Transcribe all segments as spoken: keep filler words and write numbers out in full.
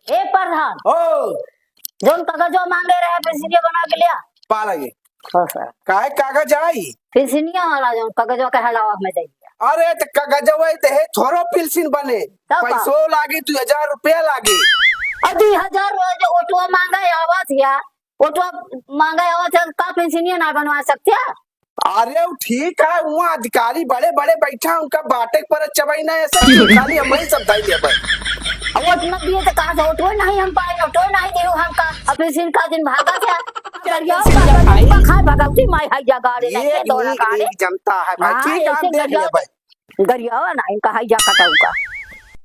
ए प्रधान, ओ। जौन कागजवा मांगे रहे, पेंसिलिया बना के लिया। पा लगे। हो सर। काहे कागज आई? पेंसिलिया वाला जौन कागजवा के हलावा में दे दिया। अरे, त कागजवा ही त है, थोड़ो पेंसिल बने। तब का? पैसो लागे, दुई हजार रुपया लागे। अ, दुई हजार रोज ओटवा मांगे आवत या, ओटवा मांगे आवत है, का पेंसिलिया ना बनवा सकते हैं? अरे, उ ठीक है, उहाँ अधिकारी बड़े बड़े बैठा, उनका बाटे के परत चबाई ना ऐसे, खाली हम ही सब दाई लेबै। अब वोट न दिए तो कहाँ से वोट? वोट नहीं हम पाए, वोट नहीं दियो हमका। अब इस इनका दिन भागा क्या? गरिया भाई। का खाए भगवती माई है या गाड़ी नहीं, ये ये दौड़ा गाड़ी। एक जनता है भाई, हाँ, ठीक है, हम ऐसे देख गरिया लेबै। गरिया ना इनका है जा कटाऊ का।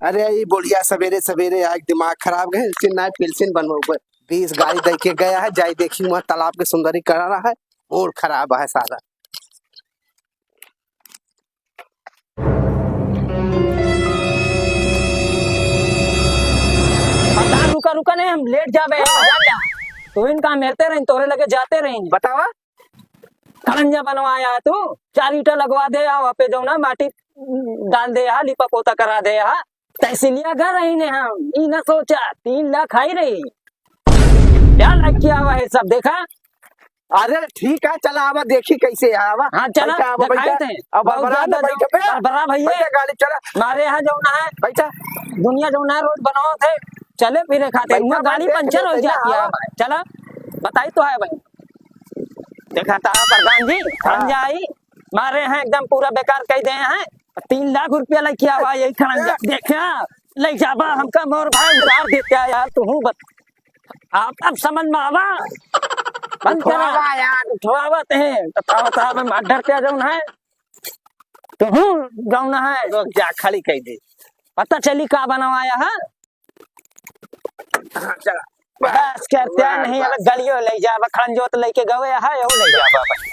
अरे, ये बोलिया सवेरे सवेरे आज दिमाग खराब गए, इसके ना पेंसिल बनवाऊँ। बीस गाड़ी दे के गया है, जाई देखी वहाँ तालाब के सुंदरीकरण है, मूड खराब है सारा। पता, रुका, रुका, नहीं, हम लेट जाबे, जान जा। तू इनका मेरते रही, तोरे लगे जाते रही। बतावा। खड़ंजा बनवाया है तू, चार ईंटा लगवा दे, आओ, वहाँ पे जाओ ना, माटी डाल दे, यहाँ लीपा पोता करा दे, यहाँ। तहसीलिया घर रही ने हम, ई ना सोचा, तीन लाख आई रही। क्या लाग किया हुआ है सब, देखा? अरे ठीक है, चला आवा, देखी कैसे है, आवा। हाँ, चला, बैठा, आवा, दिखाई बैठा। थे। अब बहुत बड़ा ज्यादा बैठा, जो बे। बड़ा भैया। बैठा गाड़ी, चला। मारे यहाँ जौन है। बैठा। दुनिया जौन है, रोड बनाओ थे। चले फिरे खाते। बैठा, हुआ गाड़ी बैठा, पंचर हो बैठा, जाती है। आवा। चला, बताई तो है भाई। देखा था प्रधान जी, हाँ। हम जाई, मारे हैं एकदम पूरा बेकार कह दे हैं। तीन लाख रुपया लेके आवा, यही खड़ंजा। देखा, ले जाबा, हमका मोर भाई उतार देते हैं यार, तू हूँ बत-, आप अब समझ में आवा। बंद करा। उठवावा यार, उठवावत हैं, तो तावा, तावा में मार डर के जौन है, तो हूँ जौन है। रुक जा, खड़ी कह दे। पता चली का बनवाया है? हाँ, चला। बस, करते बस, नहीं, अब बस। गलियो ले जाबा, खड़ंजोत लेके गवे है, यहू ले जाबा बस।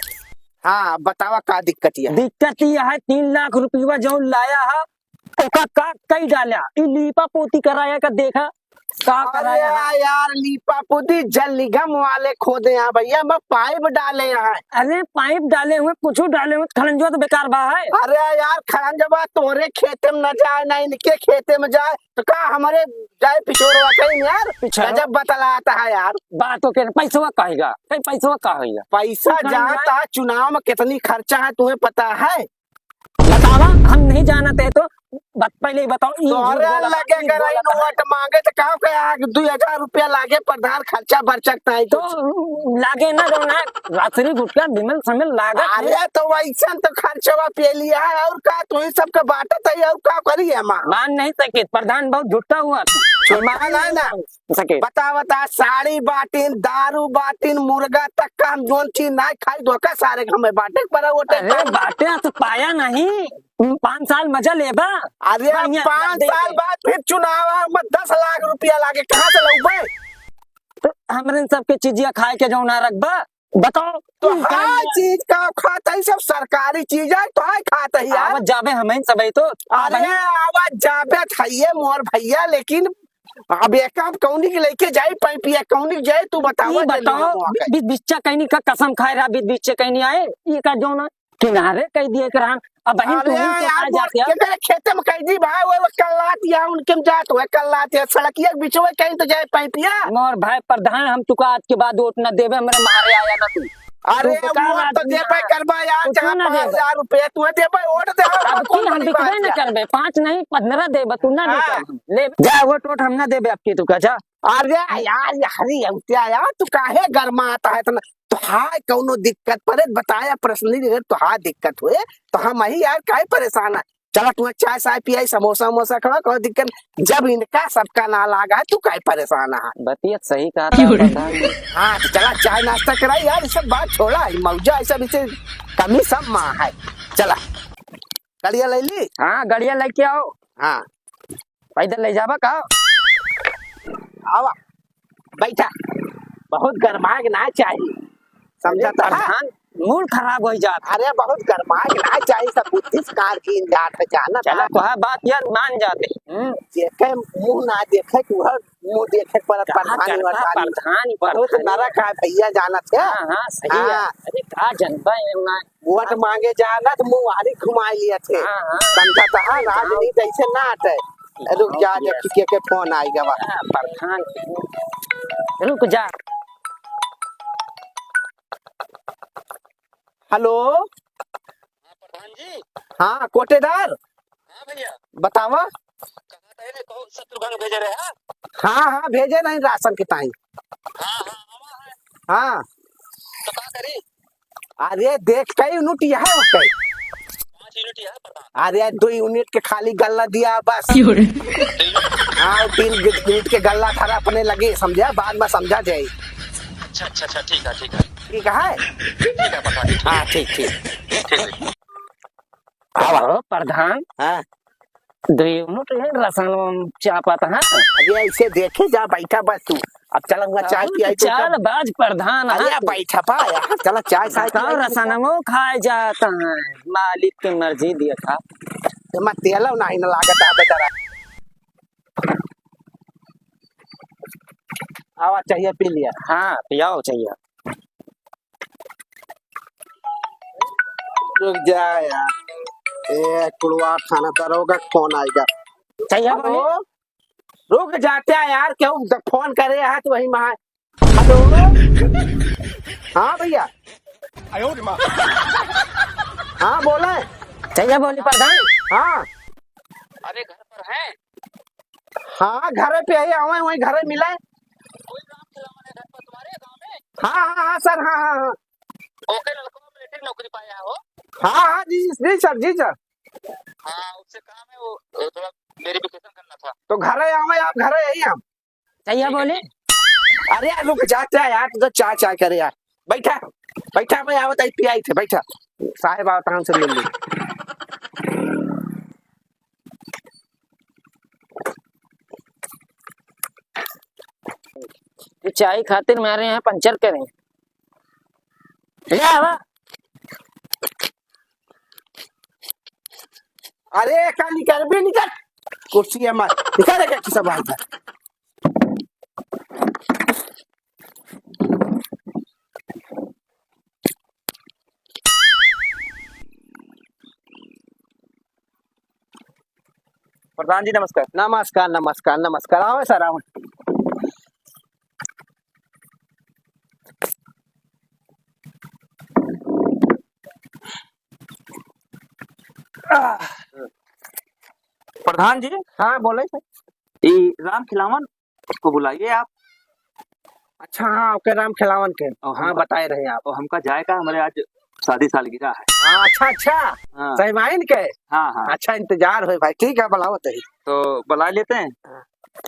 हाँ, बतावा का दिक्कत ये है? दिक्कत ये है, तीन लाख रुपया जौन लाया है, ओका का कई डाला? ई लीपा पोती कराया का देखा, का अरे कराया है? यार, लीपा पोती जल निगम वाले खोदे हैं भैया, मैं पाइप डाले हैं। अरे, पाइप डाले हुए, कुछ डाले हुए, खड़ंजवा तो बेकार बा है। अरे यार, खड़ंजवा तोरे खेते में न जाए, ना इनके खेते में जाए, तो का हमरे जाए पिछोरवा कहीं यार? पिछोरवा? गजब बतलाता है यार। बात तो के पैसवा कहेगा, कहीं पैसवा का होइगा? पैसा तू कहीं जानता जाए? है चुनाव में कितनी खर्चा है, तुम्हें पता है? बतावा, हम नहीं जानते तो बत-, पहले ही बताओ, ई तोहरे झूठ बोला, लगे ई अगर बोला ई था। नोट मांगे तो का कहे, "आ, दुई हजार रुपया लागे, प्रधान, खर्चा बरचक नहीं तो कुछ।" लागे ना, जौन है, रात्रि गुटखा, बिमल समल लागत है। अरे, तो वैसन तो खर्चवा पे लिया है, और का, तू ही सबके बांटत है, और का करी है, माँ? मान नहीं सके, प्रधान बहुत झूठा हुआ था। झूठा मान नहीं ना। सके। बता, बता, साड़ी बाटिन, दारू बाटिन, मुर्गा तक का हम जौन चीज ना खाई, धोखा सारे के हमें बाटे के पड़ा, वोटे अरे, का। बाटे तो पाया नहीं, पाँच साल मजा लेबा। अरे, बढ़िया, पाँच दे साल दे। बाद फिर चुनाव आ, मैं दस लाख रुपया लागे, कहाँ से लऊबे? तो हमरे सबके चीजिया खाए के जौन ना रखबा, बताओ, तो तू हर कहाँ चीज का खात है, सब सरकारी चीज है, तो है खात है यार। आवत जाबे हमें सब है तो, अरे, आवत जाबे खाइए मोर भैया, लेकिन अब एक काम कौनी के लेके जाए, पाइपिया कौनी के जाए, तू बतावा ई जल्दी बताओ, हमवा के। बि-, बि-, बिच्चा कहीं का कसम खाए रहा, बि-, बिच्चे कहीं आए, ये का जौन किनारे कह दिए के रहन, अब बहिन तू अरे ही तो यार, आ मोर जाते हो। के मेरे खेते में कह दी भाई, वो, वो कल्लात या उनके में जात हुए, कल्लात या सड़किया के बीच में कहीं तो जाए पाइपिया। मोर भाई प्रधान, हम तुका आज के बाद वोट न देबे, हमरे मारे आया ना तू। अरे तू बेकार वोट तो आदमी देबे है। करबा यार, कुछ जहाँ ना पाँच हजार रुपया तू देबे, वोट दे, अब की हम बिकबे ना करबे, पाँच नहीं, पन्द्रह देबे, तू ना हाँ। बिकबे। ले, जा वोट, वोट हम ना देबे आपके, तू का जा। अरे यार, अरे क्या यार, तू काहे गरमात है इतना? तो हाँ, कौनो दिक्कत पड़े, बताया प्रश्न नहीं, अगर तो हाँ दिक्कत हुए, तो हम ही यार काहे परेशान है? चला, तू चाय साय पियाई, समोसा वमोसा खवा, कोई दिक्कत नहीं। जब इनका सबका ना लागा है, तू काहे परेशान है? बतिया सही कहा था प्रधान जी। हाँ, तो चला, चाय नाश्ता कराई यार, ये सब बात छोड़ा, ये मौजा, ये सब, इसे कमी सब माँ है। चला, गड़िया ले ली? हाँ, गड़िया लेके आओ। हाँ। पैदल ले जाबा का? आवा, बैठा। बहुत गरमाए के ना चाहिए, समझा अरे था? प्रधान, मूड खराब हो जात। अरे, बहुत गरमाए के ना चाहिए, सब बुद्धि से कार कीन जात है, जाना चला, था। तो है बात यार, मान जाते। हम्म। जेके मुंह ना देखे, तू हर मुंह देखे पर कहाँ प्रधान करता वरदान। प्रधान, बहुत प्रधान। नरक है भैया, जानत है? हाँ, हाँ, सही है। हाँ। अरे, का जनता है ना? वोट मांगे जाना तो मुंह आरी घुमाए लिया थे। हाँ, हाँ। समझा था, हाँ, राजनीति ऐसे ना हटे। रुक जा, देखी के, के फोन आइ गवा। हाँ, प्रधान। रुक जा। हेलो। हाँ, प्रधान जी। हाँ, कोटेदार। हाँ भैया। बतावा। कहाँ गए रे? कहो, शत्रुघ्न भेजे रहे, हाँ? हाँ, हाँ, भेजे रहे राशन के ताई। हाँ, हाँ, आवा है। हाँ। तो का करी? अरे, देख, कई यूनिट है ओके? पाँच यूनिट है, प्रधान। अरे, दो यूनिट के खाली गल्ला दिया बस। क्यों रे? हाँ, तीन यूनिट के गल्ला धरा अपने लगे, समझा? बाद में समझा जाए। अच्छा, अच्छा, अच्छा, ठीक है, ठीक है। ठीक है? ठीक है, प्रधान जी, ठीक। हाँ, ठीक, ठीक। ठीक है। आवा। ओ, प्रधान। हाँ। दो यूनिट है, रसन चापत है। अबे ऐसे देखे जा, बैठा बस तू। अब चला हुआ चाय अब पियाई तो चल, तब। बाज प्रधान, अरे हाँ। बैठा पा यार, चला चाय साय बताओ, पियाई तो तब। रसनमो खाए जाता है, मालिक के मर्जी दिया था। एमा तेल नहीं न लागत है बेचारा। आवा, चाहिए पी लिया। हाँ, पियाओ चाहिए। रुक जा यार। ए, कुड़वा थाना दरोगा के फोन आइगा। चाहिए हेलो? बोली? रुक जाते हैं यार, क्यों द-, फोन करे है तो वही महा-, हेलो? हाँ भैया। हाँ, बोले। चाहिए बोली प्रधान? हाँ। अरे, घर पर है? हाँ, घरे पे ही आवे, वहीं घरे मिले। कोई काम चलावा है घर पर तुम्हारे गाँव में? हाँ, हाँ, हाँ, सर, हाँ, हाँ, हाँ। ओके, लड़कों में लेटर नौकरी पाया हो? हाँ, हाँ, जी, जी, सर, जी, सर। हाँ, उससे काम है, वो, वो थोड़ा वेरिफिकेशन करना था। तो घरे आवे आप, घरे यही हम। चाहिए बोले? अरे, रुक जा, जा यार, तू तो चाय, चाय करे यार। बैठा, बैठा, मैं आवत आई, पियाई थे, बैठा। साहेब आवत, हमसे मिल ली। ये चाय खातिर मारे यहाँ पंचर करे। ले आवा। अरे, का निकल बे, निकल। कुर्सी है मार। निकल रे, क्या सब भाई था। प्रधान जी, नमस्कार। नमस्कार, नमस्कार, नमस्कार। आवे सर, आवे। प्रधान जी। हाँ, बोले सर। ई राम खिलावन को बुलाइए आप। अच्छा, हाँ, ओके, राम खिलावन के। और हाँ, हमका, बताए रहे आप। और हमका जाए का, हमारे आज शादी सालगिरह है। हाँ, अच्छा, अच्छा। हाँ। सही मायन के? हाँ, हाँ। अच्छा, इंतजार होए भाई। ठीक है, बुलाओ तही। तो बुला लेते हैं। हाँ।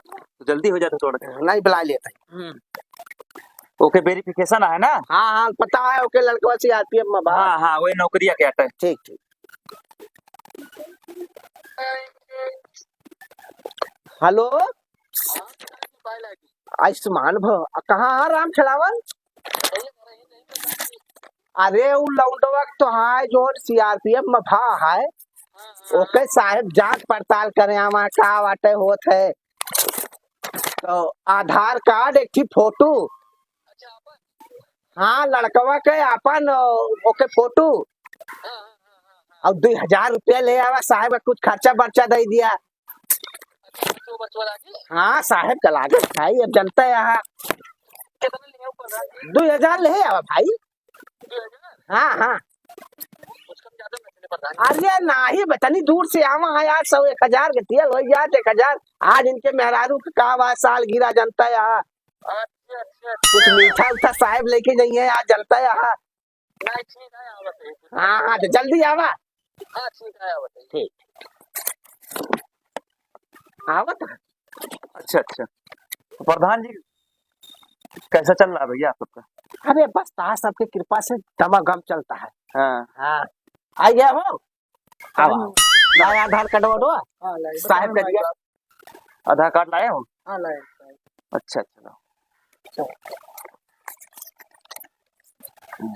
तो जल्दी हो जाता थोड़ा। नहीं, बुला लेते हैं। हम्म। ओके, वेरिफिकेशन है ना? हाँ, हाँ, पता है, ओके, लड़कवा सीआरपीएफ में बा। हाँ, हाँ, वही नौकरिया के आटे। ठीक, ठीक। हेलो, आयुष्मान भव, कहाँ है राम खिलावन? अरे, उ लौंडवा के तो है, जो सीआरपीएफ में भा है, ओके साहेब, जांच पड़ताल करे, आवा का बाटे होत है। तो आधार कार्ड, एक ठे फोटो। हाँ, लड़कवा के आपन, ओके, फोटो। और दुई हजार रुपया ले आवा, साहेब का कुछ खर्चा बर्चा दे दिया। हाँ, साहेब का लागत भाई, अब जनता यहाँ। दुई हजार ले आवा भाई। हाँ, हाँ। अरे नाही, तनी दूर से आवा है यार, सौ एक हजार के तेल हो जात, एक हजार। आज इनके मेहरारू के का बा, सालगिरह जनता यहाँ। कुछ मीठा उठा साहेब लेके जाइए, आज जनता यहाँ। हाँ, हाँ, तो जल्दी आवा। ठीक। आवत है। अच्छा, अच्छा। तो प्रधान जी, कैसा चल रहा है भैया आप सबका? अरे बस, तार सबके कृपा से दमादम चलता है। हाँ। हाँ। आ गया हो? आवा। लाए आधार कार्ड वाडवा? हाँ, लाए। साहेब का दिया? आधार कार्ड लाए हो? हाँ, लाए, लाए। अच्छा, अच्छा, लाओ। अच्छा। हम्म।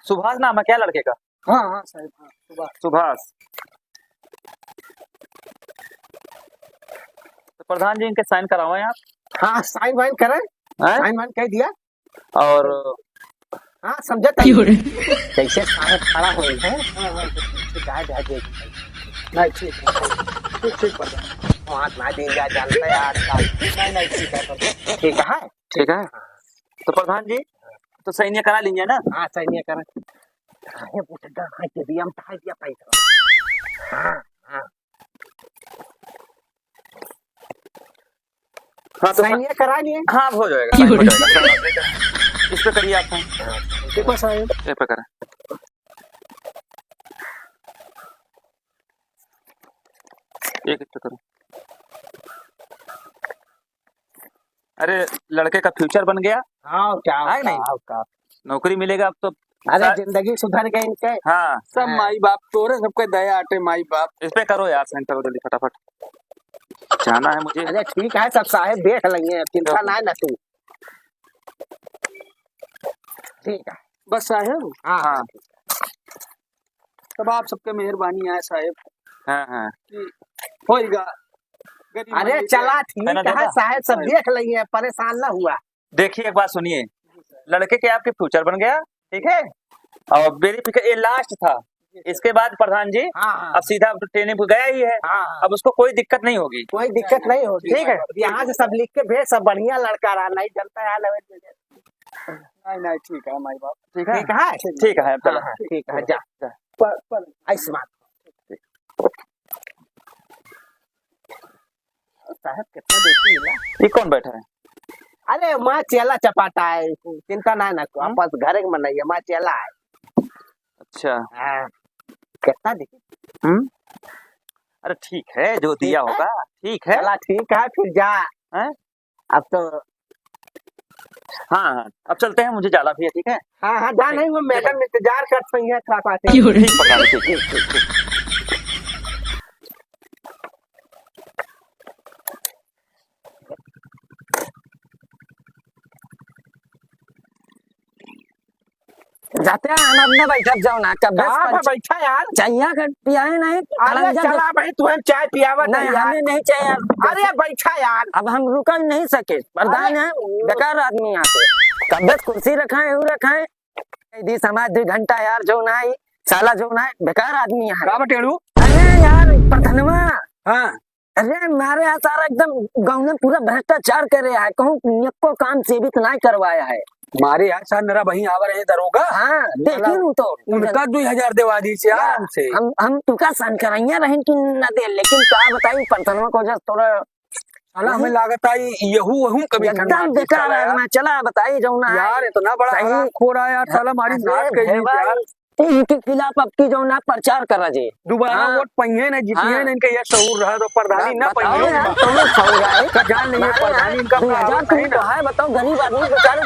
सुभाष नाम है क्या लड़के का? हाँ, हाँ, साहेब, हाँ, सुभाष। सुभाष। तो प्रधान जी, इनके साइन करावा आप। हाँ, साइन वाइन करें। हैं? साइन वाइन कर दिया। और हाँ, समझे तनी। कैसे साहेब खड़ा होए हैं? हाँ, हाँ। गाय, गाय, गाय। नहीं, ठीक है। ठीक, ठीक, प्रधान। वहाँ ना दिन जा जानता है आजकल। नहीं, नहीं, ठीक है, प्रधान। ठीक है? ठीक है। तो प्रधान जी, तो सैनिया करा लीजिए ना। हाँ, सैनिया करा। अरे, वो तो डर है कि दिया, हम ढाई दिया पैसा। हाँ, हाँ। हाँ, तो सैनिया करा लिए। हाँ, हो जाएगा, हो जाएगा। इस पे करिए आप। देखो साहब। ये पे करें। ये किस पे करूँ? अरे, लड़के का future बन गया। हाँ, क्या है होता, नहीं? हाँ, क्या? नौकरी मिलेगा अब तो। अरे, सा- जिंदगी सुधर गई इनके। हाँ। सब हाँ। माई बाप, तोरे सबके दया आटे माई बाप। इस पे करो यार, send करो जल्दी फटाफट, जाना है मुझे। अरे, ठीक है, सब साहेब देख लेंगे, चिंता ना, ना तू। ठीक है। बस साहेब। हाँ, हाँ। हाँ। तब आप सबके मेहरबानी है साहेब। हाँ, हाँ। कि होइगा। गरीब अरे, आदमी के चला, ठीक है ना है, दादा? साहेब सब देख लेंगे, परेशान ना हुआ। देखिए, एक बात सुनिए, लड़के के आपके future बन गया, ठीक है? और verification, ये last था, इसके बाद प्रधान जी हाँ, हाँ। अब सीधा training पे गया ही है, हाँ, हाँ। अब उसको कोई दिक्कत नहीं होगी। कोई दिक्कत नहीं होगी। ठीक है। यहाँ से सब लिख के भेज, सब बढ़िया लड़का रहा, नहीं जनता है, नहीं, नहीं, ठीक है, माई बाप। ठीक है? ठीक है? ठीक है, चलो। हाँ, हाँ, ठीक है, जा। जा। पर, पर, आयुष्मान। साहब, कितना देती है ना? ये कौन बैठा है? अरे, माँ चेला चपाटा है, चिंता ना, ना, हम्म? आपस घरे के मनई है, माँ चेला है। अच्छा। हाँ। कितना देखी? हम्म? अरे, ठीक है, जो दिया ठीक है? होगा, ठीक है। चला, ठीक है, फिर जा। हैं? अब तो हाँ, हाँ, अब चलते हैं, मुझे जाना भी है, ठीक है? हाँ, हाँ, जा, ठीक, नहीं, वो ठीक है। मैडम इंतजार करत हैं, खा पाते हैं। ठीक, पता नहीं, ठीक, ठीक, ठीक, ठीक। जाते हैं, हम अब ना बैठब जाओ ना, कब कहाँ बस पे पंच-, बैठा यार? चैया कर पियाए नहीं, अरे अड़ंगा चला दे-, भाई, तू हम चाय पियावत नहीं, है यार। हमें नहीं चाहिए यार। अरे बैठा यार। अब हम रुक नहीं सके, प्रधान अरे। है, बेकार आदमी यहाँ पे। कब बस कुर्सी रखा है, वो रखा है। दे दी समाज दो घंटा यार, जो ना आई, साला जो ना आई, बेकार आदमी है। का बटेड़ू? अरे यार, प्रधनवा। हाँ। अरे, मारे यहाँ सारा एकदम गाँव में पूरा भ्रष्टाचार करे है, कहूँ एको काम सेवित नाहीं करवाया है। मारे यहाँ सार नरा बही आवा रहे दरोगा। हाँ, देखी हूँ तो। उनका दुई हजार देवा दी से यार, आराम से। हम, हम तुका सन करैया रहन कि न दे, लेकिन का बताई, प्रधनवा को जस तोरा साला हमें लागत आई, यहू वहू कभी एकदम बेकार है यार। चला बताई, जौन है। यार, इतना बड़ा सही। हरामखोर है यार, साला हमारी अरे नाक कही भैया, यार। इनके खिलाफ अब की जौन है प्रचार करा जे। दोबारा हाँ। वोट पहिए ना, जीतिए हाँ। ना, इनके ये सहूर रहा तो प्रधानी ना बताओ पहिए। यार, तुम लोग सहूर आए। का जान नहीं है, अरे प्रधानी यार, इनका दो हजार प्रारूप तुम नहीं ना। तो है, बताओ, गरीब आदमी बेचारे